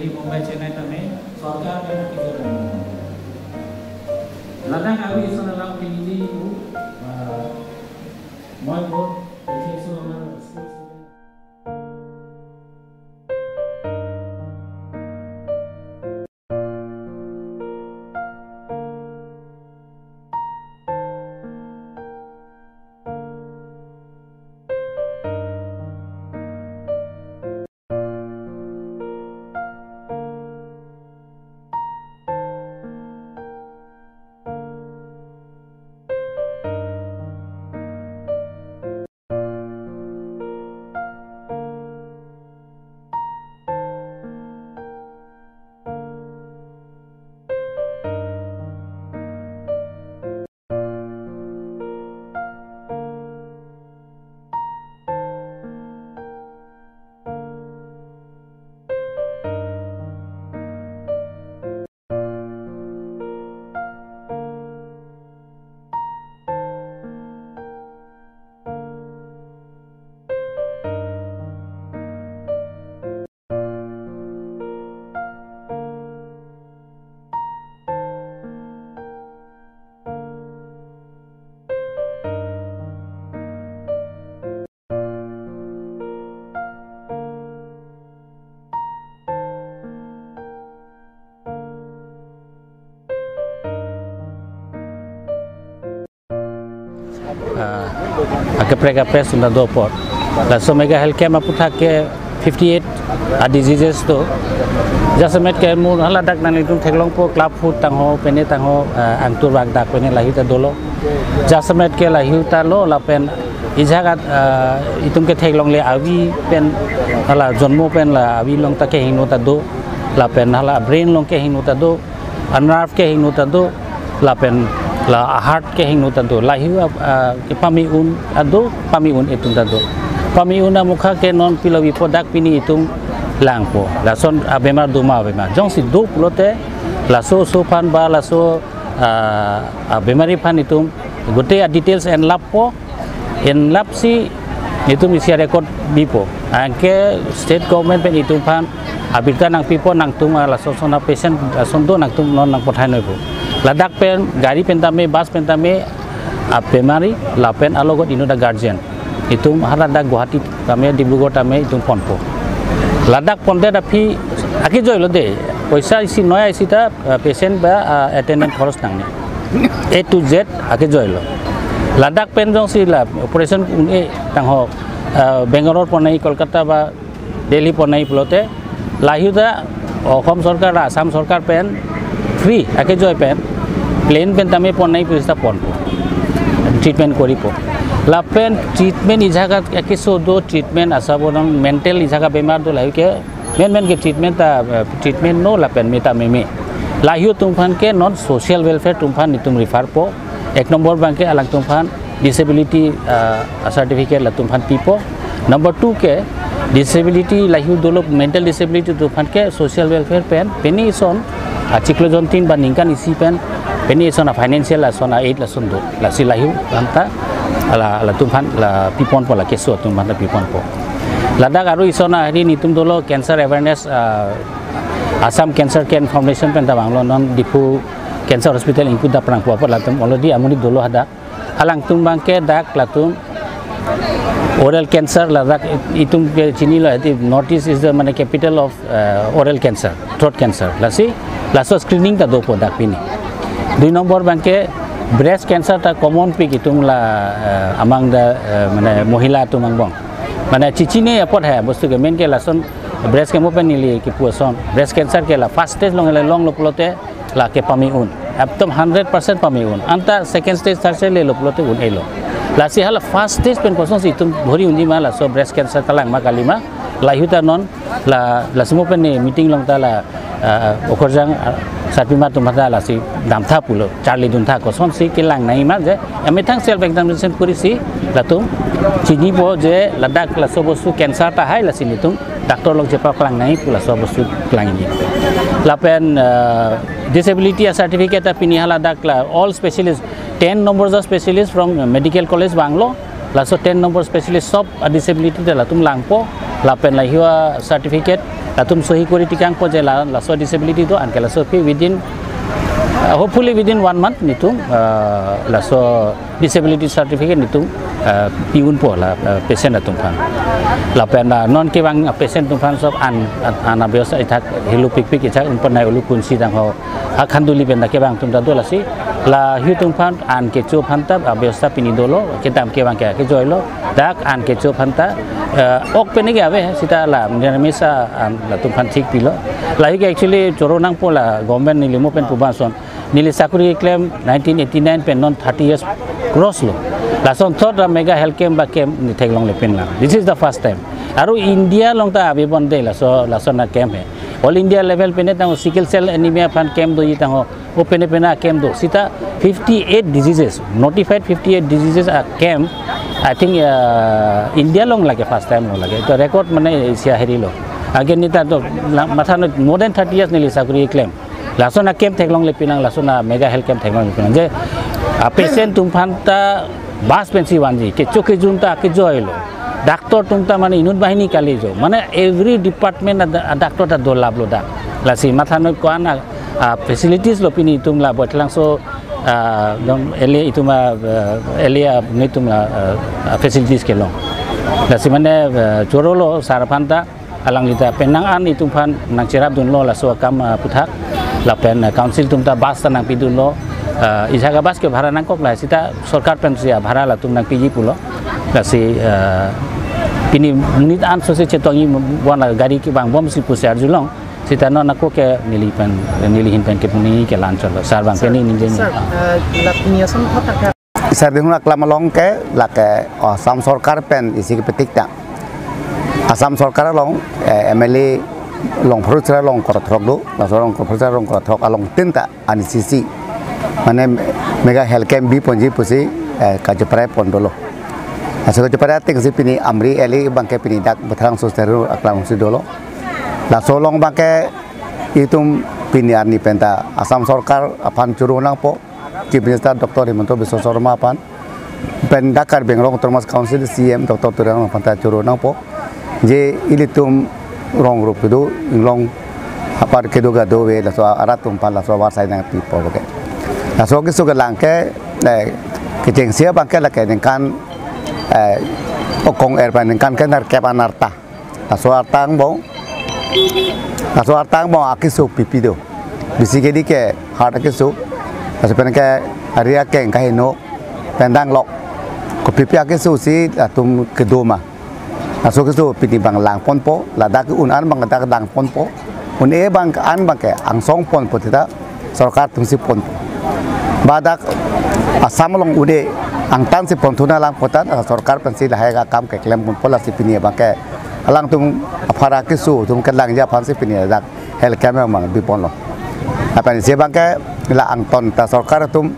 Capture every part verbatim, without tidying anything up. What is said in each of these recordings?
Mumbai, Chennai tame sorkar pen kejor. Ladak avi isonalam ke ini bu, ah, moi bo, isu amar sports. Ah, akaprek kaprek sunda do apot. Laso mega health camp aputhak ke fifty eight a diseases do. Jasemet ke mo haladak nanglitum theklongpo, club foot tangho, pene tangho, ah, angtur bak dak pene lahei ta dolo. Jasemet ke lahei ta lo lapen ejak, ah, itum ketheklongle avi pen hala jonmo pen la avi along ta kehingno ta do. Lapen hala brain along kehingno ta do. A nerve kehingno ta do, lapen la heart kehingno ta do, lahei a, a, kepame un ado, pame un itum ta do. Pame un amokha ke non pilo avi pu dak pini itum langpo. Lason abemar do ma abemar. Jongsi do pulote, laso oso aphan ba laso, a, abemari aphan itum gotei a details enlappo, enlapsi itum isi a record bipo. Anke state government pen itum aphan abirta nangpipo, nangtum a lason ason a patient ason do nangtum non nangpathai noipo. Ladak pen gari pen tame, bus pen tame, abemari lapen alogot inut a guardian. Itum haladak Guwahati tame, Dibrugarh tame itum ponpo. Ladak pondet aphi akejoi lo de. Poisa isi noi isi ta, ah, patient ba, ah, attendant khoros nangne. A to Z akejoi lo. Ladak pen jongsi la operation un-e tangho, ah, Bangalore ponnai, Kolkata ba Delhi ponnai pulote, lahei ta Assam sorkar, Assam sorkar pen free akejoi pen, plane pen tame ponnai pusi ta ponpo. Treatment koripo. Lapen treatment ejak akeso do, treatment asabonong mental ejak abemar do lahei ke, men men ke treatment ta, eh, treatment no lapen meta meme. Lahei atum aphan ke non social welfare atum aphan itum refer po. Ek number abang ke alangtum aphan disability, ah, certificate latum aphan pipo. Number two ke disability lahei dolo, mental disability atum aphan ke social welfare pen pini ison, ah, chiklo jontin ba ningkan isi pen pini ison a financial lason a aid lason do. Lasi lahei anta la, latum aphan la piponpo, la keso atum aphan la piponpo. Ladak aru ison a hari nitum dolo cancer awareness, ah, Assam Cancer Care Foundation pen ta vanglo, non Diphu Cancer Hospital ingpu daprangpo apot latum already amonit dolo hadak. Alangtum abang ke dak latum oral cancer, ladak itum ke chinilo, hadi North East is the, mane, capital of, uh, oral cancer, throat cancer. Lasi laso screening ta dopo dak pini. Dui number abang ke breast cancer ta common pik itum la, uh, among the, uh, mane, mohila atum angbong. Mane, chichine apot hai bostu ke, men ke lason breast ke mo pen neli kipu ason. Breast cancer ke la first stage along le longlo pulote la kepame un. Ekdom hundred percent pame un. Anta second stage, third stage lelo pulote un-elo. Lasi hala first stage pen kosonsi itum bhori unji ma, laso breast cancer kalang ma kali ma. Lahei ta non la, laso mo pen ne meeting along ta la, ah, okorjang, ah, sarpimar atum ta lasi damtha pulo, charlidun tha, kosonsi kelang nangji ma je, amethang self examination korisi latum chinipo je ladak laso bostu cancer tahai, lasi nitum doctor along chepaklang nangji pu laso bostu klangji. Lapen, ah, disability a certificate ta pini haladak la all specialist, ten numbers of specialist from medical college vanglo, laso ten number specialist sob a disability ta latum langpo, lapen lahei a certificate Atum sohi kori tikang po je la, laso disability do, anke laso aphi within, uh, hopefully within one month netum, uh, laso disability certificate netum, uh, pi-unpo la, uh, patient atum aphan. Lapen, uh, non kevang, uh, patient atum aphan sob an, an, an abiosa ithak helo pikpik ithak unpon nai ulu kunsi dang ho. Akhanduli pen ta kevang atum ta do lasi. Lahei atum aphan an kecho aphan ta, uh, abiosa pini dolo, kedam kevang ke kejoilo. Dak an kecho aphan ta, eh, ok pen ke ave, seta la, nirmis an latum aphan thik pilo. Lahei ke actually choro nangpo la government neli mo pen pu bangson. Neli sakori keklem nineteen eighty-nine pen non thirty years cross lo. Lason thot ra mega health camp ba camp ni theklongle pin lang. This is the first time. Aru India along ta ave bon de laso, lason a camp he. All India level pen ta sickle cell anemia aphan camp doji tang ho. O pene pene a camp do. Seta fifty-eight diseases, notified fifty-eight diseases a camp. I think, uh, India along lake first time lo lake. To record mane Asia heri lo. Again neta to la, matha no more than thirty years neli sakori keklem. Lason a camp theklongle pin lang, lason a mega health camp theklongle pin lang. Je, a patient atum aphan ta bus pensi vanji, kecho kejun ta kejoilo. Doctor atum ta mane inut banghini kali jo. Mane every department a, a doctor ta dolap lo dak. Lasi matha no ko-an a, a facilities lo pini itum la Baithalangso, a, dong L A itum a, a, L A a netum la, a, a facilities kelong. Lasi mane, a, choro lo sar aphan ta alangli ta penang an itum aphan nangcherap dunlo laso akam, ah, aputhak. Lapen, ah, council atum ta bus ta nangpi dunlo. Ah, ijak a bus ke bhara nangkok la seta sorkar pensi a bhara latum nangpiji pulo. Lasi, ah, pini monit an sose chetongji bon la gari kevang bomsi pusi arjulong. Seta non ako ke neli pen, neli ahin pen ke puni ke lan cholo. Sar abang ke neli ningje ni. Sir, eh, la pini ason thot tha. Sar dihun aklam along ke lake, oh, Assam sorkar pen isi kepetik ta. Assam sorkar along, eh, M L A along phru chra along kor throk do, laso along phru chra along kor throk along tin ta ani sisi. Mane mega health camp bi ponji pusi, eh, kacheprai pon dolo. Laso kacheprai ateng si pini Amri L A abang ke pini dak Baithalangso Stereo aklam si dolo. Laso along abang ke itum pini arni pen ta Assam sorkar aphan choro nangpo. Chief Minister Doctor Himanta Biswa Sarma aphan, pen dak Karbi Anglong Autonomous Council C M Doctor Tuliram aphan ta choro nangpo. Je ilitum rong rup kedo, inglong apar kedo kadokave laso arat atum aphan laso avarsai nangpipo ke. Laso keso kelang ke, eh, kechengsi abang ke lake ningkan, eh, okong er pen ningkan ke nerkep an arta. Laso arta angbong, laso arta angbong akeso pipi do. Bisi kedi ke heart akeso. Laso pen ke ari akeng kaheno pen danglok. Kopipi akeso si latum kedo ma. Laso keso pini abang lang ponpo, ladak un an abang dak lang ponpo. Un-e abang an abang ke angsong ponpo tita. Sorkar atum si pon. Ba dak Assam along un-e angtan si pon thu nanglang pulote, ah, sorkar pensi lahai akam keklem ponpo lasi pini abang ke alangtum aphara keso atum kelangji aphan si pini dak health camp abang bi ponlo. Lapen isi abang ke la angton ta sorkar atum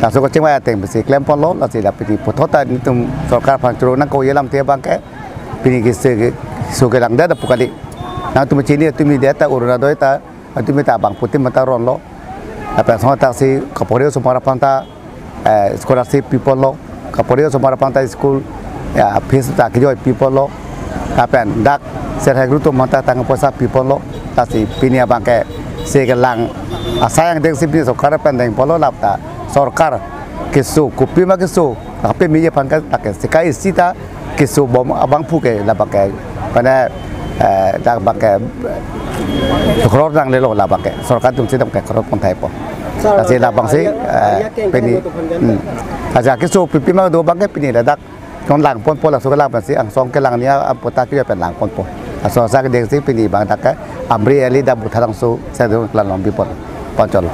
laso kachingvai ateng pensi klem ponlo lasi la pini puthot ta netum sorkar aphan choro nangkokji alam te abang ke pini keso kelang det pu kali. Nangtum chini atum mi det ta Orunodoi ta atum ta bang putim mata ronlo. Lapen asong ta si kapori osomar aphan ta, eh, scholarship pi ponlo. Kapori osomar aphan ta school, ya, fees ta kejoi pi ponlo. Lapen dak serhek rutum aphan ta tang poisa pi ponlo. Lasi pini abang ke se kelang asai angdeng si pini sorkar pen deng ponlo lap ta sorkar keso kopi ma keso kape meji aphan ke lake sika isi ta keso bom abangphu ke labang ke, mane, eh, labang ke, eh, khoror nanglelo labang ke, sorkar atum si dam ke khoror pon thaipo. Sir, lasi labang si, eh, eh, ya keng pini, keng to pon hmm. Aja keso pipi ma do abang ke pini ladak non lang ponpo laso kelang pensi angsong kelang ni aputhak ke pen lang ponpo. Laso asak deng si pini abang dak ke Amri L A dak Baithalangso Stereo aklam along bi pon, pon cholo.